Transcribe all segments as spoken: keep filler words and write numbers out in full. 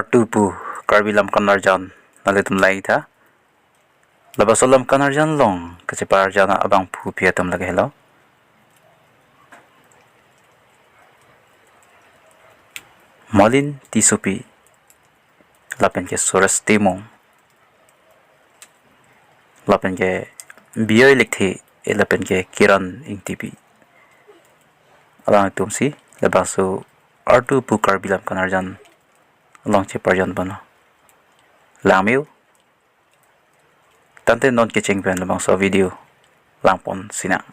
Artu pu Karbi Lamkan Arjan nanglitum lang-ik tha. Labangso Lamkan Arjan along kacheparjan abangphu pi atum lake helo. Malin Tissopi, lapen ke Suresh Timung, lapen ke Bijoy Lekthe, lapen ke Kiran Engtipi. Alangtum si labangso Artu pu Karbi Lamkan Arjan along cheparjan bono. Lang me-o. Tangte non kecheng pen labangso video langpon sinang.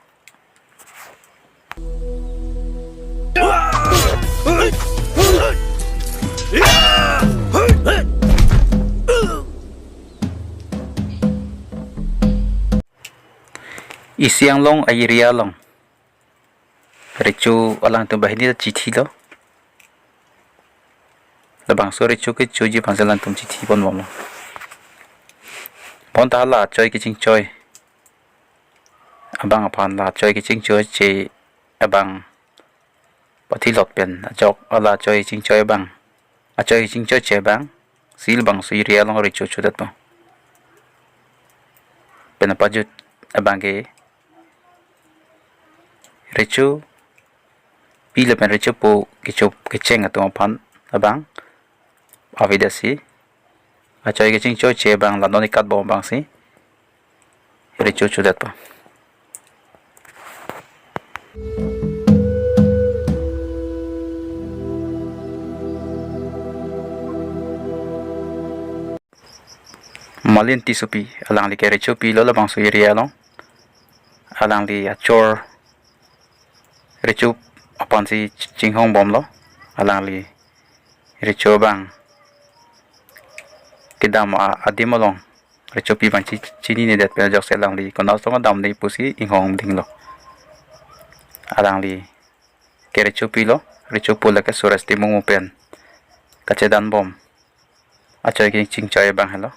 Isi Anglong a-area along recho alangtum banghini ta chithilo. Labangso recho kechoji aphan si alangtum chithi ponbomlo. Bonta la achoi kechingchoi abang aphan, la achoi kechingchoi che abang pathilot pen ajok, la achoi kechingchoi abang, achoi kechingchoi che abang si labangso area along recho chodetpo. Pen apajut abang ke rechopi lapen rechopo kecho kecheng atum aphan abang avedetsi, achoi kechingchoi che abang la non ikat bom abang si recho chodetpo. Malin Tissopi, alangli ke rechopi lo labangso area along. Alangli achor recho aphan si chinghongbomlo. Alangli recho abang kedam a-, adim along rechopi abang chi-, chininedet pen ajoksi alangli konat asong damde pusi inghong dinglo. Alangli ke rechopi lo, rechopo lake Suresh Timung pen kachedanbom achoi kechingchoi abang helo.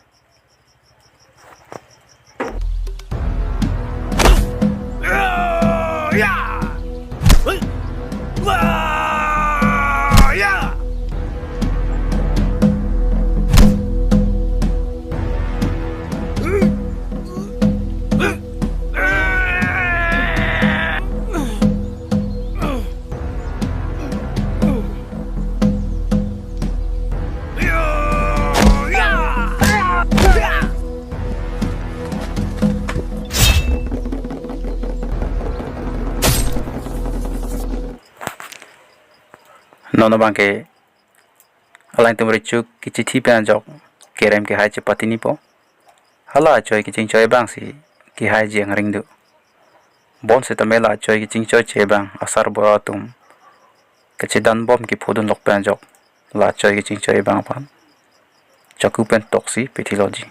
Non abang ke alangtum recho kechithi pen ajok kerem kehai chepatinipo. Hala achoi kechingchoi abang si kehaiji angring do. Bonsitame la achoi kechingchoi che abang asarbura atum kachedanbom kephodunlok pen ajok la achoi kechingchoi abang aphan chaku pen toksi pithiloji.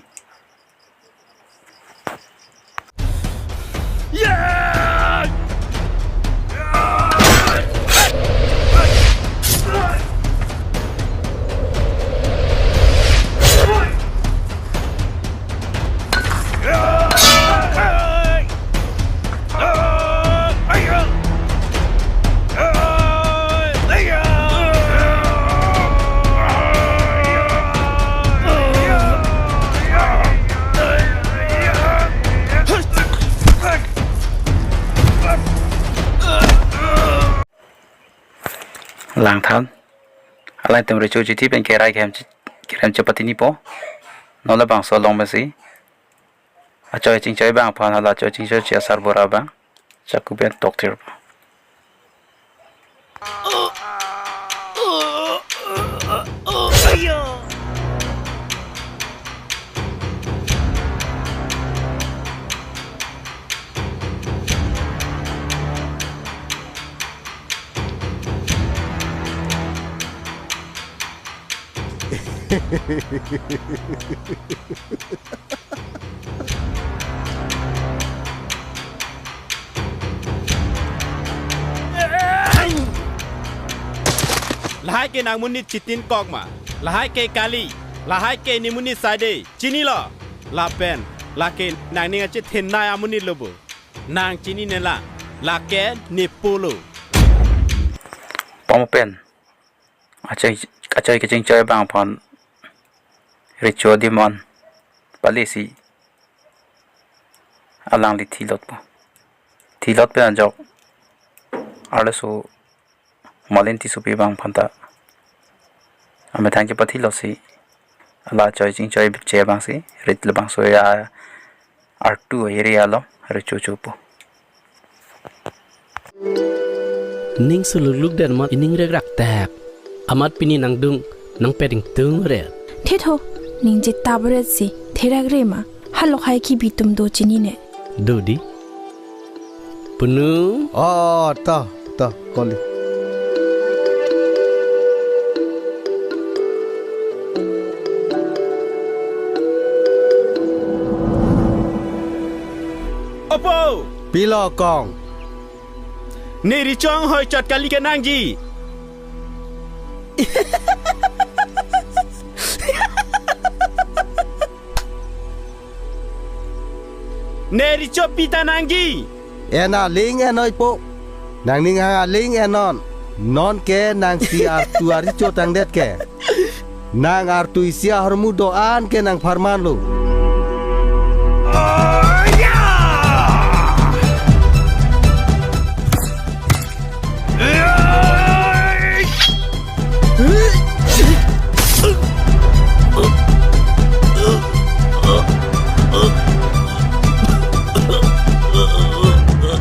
Langthan. Alangtum recho chithi pen kerai kehem chi-, kerem chepatinipo. Non labangso along pensi achoi chingchoi abang aphan hala achoi chingchoi che asarbura abang chaku pen tokthirpo. Lahai ke nang monit chitin kok ma? Lahai ke kali, lahai ke ne monit side, chinilo? Lapen lake nangning achethenei amonit lo bo. Nang chinine lang, lake ne po lo. Pamo pen achoi, achoi kechingchoi abang aphan Recho adim an pale si alangli thilotpo. Thilot pen ajok arloso Malin Tissopi abang aphanta amethang chepathilot si, la choi chingchoi che abang si rit labangso artu area along recho chopo. Ning sulukluk den amat ining rekrak tep. Amat pini nangdung nangpet ingtung re. Thetho, ningje tabret si therak re ma. Halok hai kibi atum do chinine. Do di. Punu. Oh, ta, ta, koli. Opo! Pilo kong. Ne Recho anghoi chot kali ke nangji. Ne Recho pi ta nangji. En aling en oipo. Nangning hang aling en non. Non ke nang si artu arecho tangdet ke. Nang artu isi ahormu do-an ke nang pharman lo.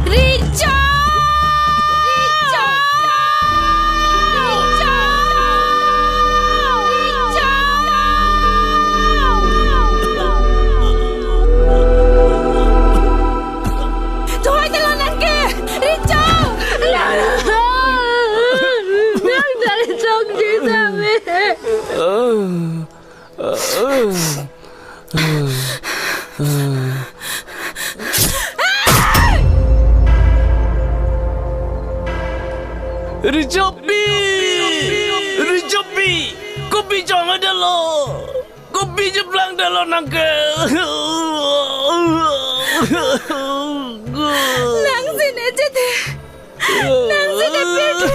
Recho! Recho! Recho! Recho! Thoi talo nang ke! Recho! Nang dari chok ji same. Rechopi! Rechopi! Kopi chong adalo? Kopi cheplang dalo nang ke? Nang si ne chete. Nang si ne pete.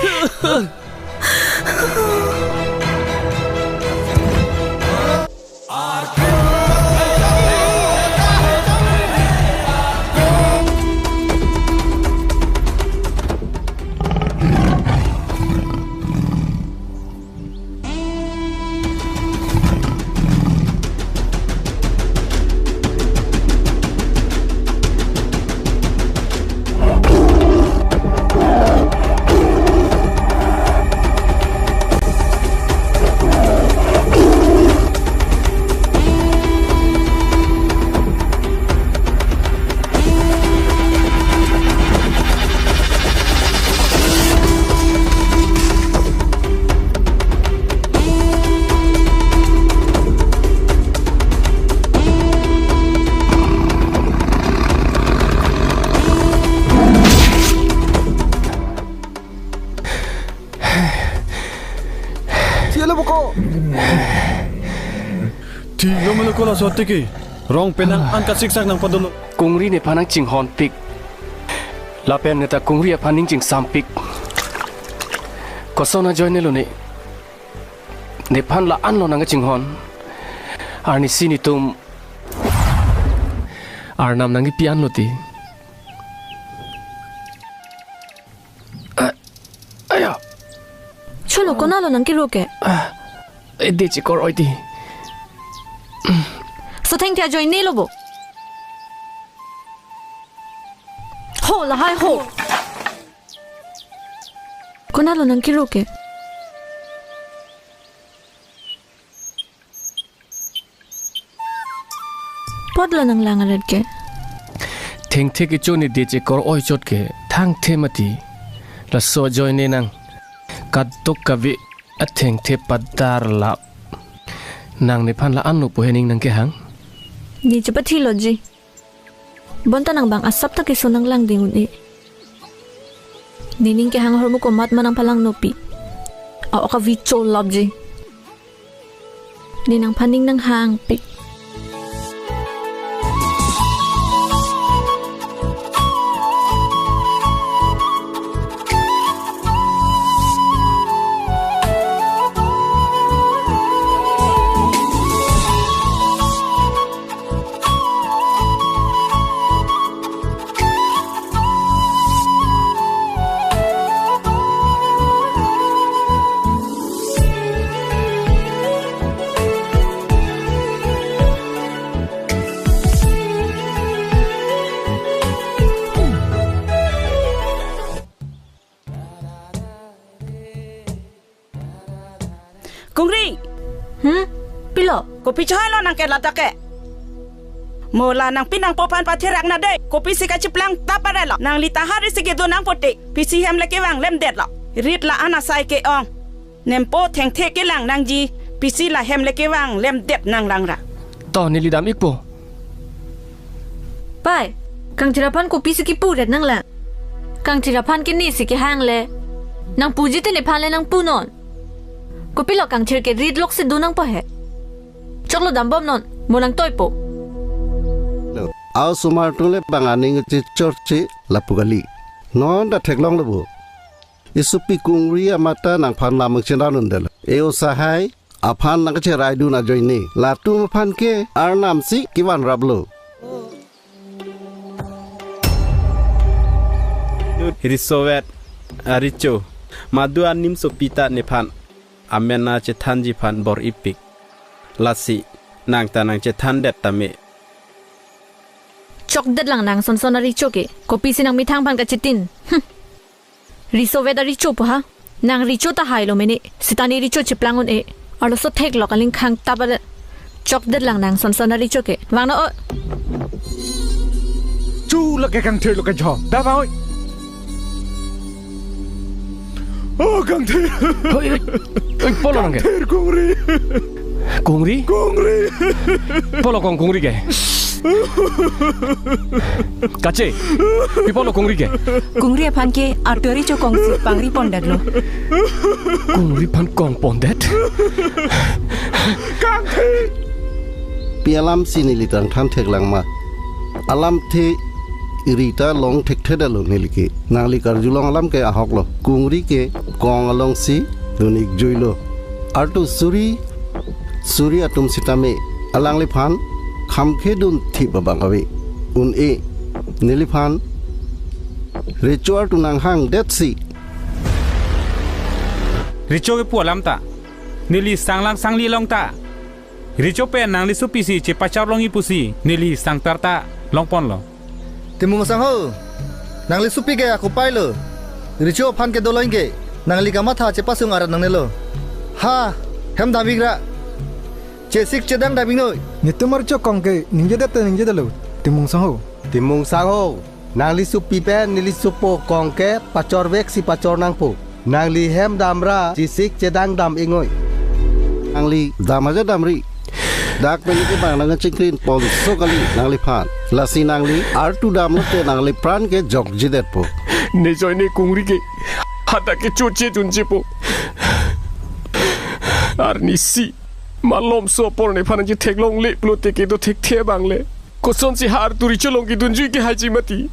Thilo boko. Thilo melo ko laso atiki. Rong penang an kasiksak nangpadolo. Kungri nephan nangchinghonpik. Lapen neta kungri aphan ning chingsampik. Koson ajoine lo ne. Nephan la-an lo nangkachinghon. Arnisi netum Arnam nangkepi-an lo ti. Ah, aya. Cholo, konat lo nangkero ke? Ah, eh, de chekor oi ti. Laso thengthe ajoine lo bo. Ho, lahai ho. Konat lo nangkero ke? Apot lo nanglang aret ke? Thengthe kecho ne de chekor oi chot ke thangthe mati. Laso ajoine nang kadokave athengthe padarlap. Nang nephan la-an lo pu he ning nangkehang? Ne chepathilotji. Bonta nang bang asap ta keso nanglang ding un-e. Ne ning kehang ahormu komat ma nangpalang nopi. A-ok avi cholapji. Ne nangphan ning nanghangpik. Kungri! Hmm? Pilo? Kopi choi lo nang ke ladak ke? Mo la nangpi nangpo aphan patherak na dei. Kopisi kachiplang tap arelo. Nangli ta hari si kedo nangpo te. Pisi hem le kevang lemdetlo. Rit la-an asai ke-ong. Nempo thengthe kelang nangji. Pisi la hem le kevang lemdet nanglang ra. To neli dam-ikpo. Pai, Kangthir aphan kopisi kipuret nanglang? Kangthir aphan ke nesi kehang le. Nangpuji te nephan le nangpunon. Kopilo Kangthir ke rit lok si do nangpo he. Choklo dambomnon, mo nangtoipo. Osomar atum le bang aning chechorche lapu kali. Non ta theklonglo bo. Isopi Kungri amat ta nangphan lam chendan un detlo. E osahai aphan nangkacheraidun ajoine. Latum aphan ke arnam si kevanraplo. Riso-et arecho. Madu anim sopi ta nephan amen a chethanji aphan bor-ipik. Lasi nang ta nangchethandet tame. Chokdetlang nang sonson arecho ke. Kopisi nangmethang aphan kachitin? Hmm. Riso-et arecho pu ha. Nang recho ta hailo mene. Sitame recho chiplang un-e. Arloso theklok aling khang tap ale. Chokdetlang nang sonson arecho ke. Vangno o. Chu lake Kangthir lo ke jho. Da vang oi. O Kangthir. Hoi, hoi. Oi, polo nang ke. Kangthir Kungri. Kungri? Kungri. Polo kong Kungri ke. Kache. Pi polo Kungri ke. Kungri aphan ke artu arecho kong si pangri pondetlo. Kungri aphan kong pondet? Kangthir. Pi alam si neli tang than theklang ma. Alamthe ri ta long thekthedetlo neli ke. Nangli karjulong alam ke ahoklo. Kungri ke kong along si dun-ik juilo. Artu suri, suri atum sitame alangliphan khamkhe dunthip abang ave. Un-e, neliphan recho artu nanghangdetsi. Recho kepu alam ta neli sanglang sangli along ta. Recho pen nangli sopisi chepachar longji pusi neli sangtar ta longponlo. Timung asangho, nangli sopi ke akopai lo. Recho aphan ke dolo ingke, nangli kamatha chepasung arat nangnelo. Ha, hem dam-ik ra. Chesik chedang dam-iknoi. Netum arecho kong ke ningjedet te ningjedetlo, Timung asangho. Timung asangho, nangli sopi pen neli sopo kong ke pachorvek si pachor nangpo. Nangli hem dam ra chesik chedang dam-iknoi. Nangli dam aja damri. Dak pen ke bang nangchingkrin ponso kali nangliphan. Lasi nangli artu damlote nangli pran ke jokjidetpo. Ne joine Kungri ke hadak ke choche chunchepo. Arnisi malomso apor nephan nangchetheklongle pulote kedo thekthe abang le. Kosonsi ha artu recho along kedunjui ke haiji mati.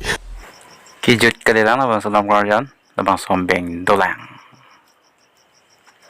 Kejut kalilang labangso alam karjan, labangso ambeng dolang.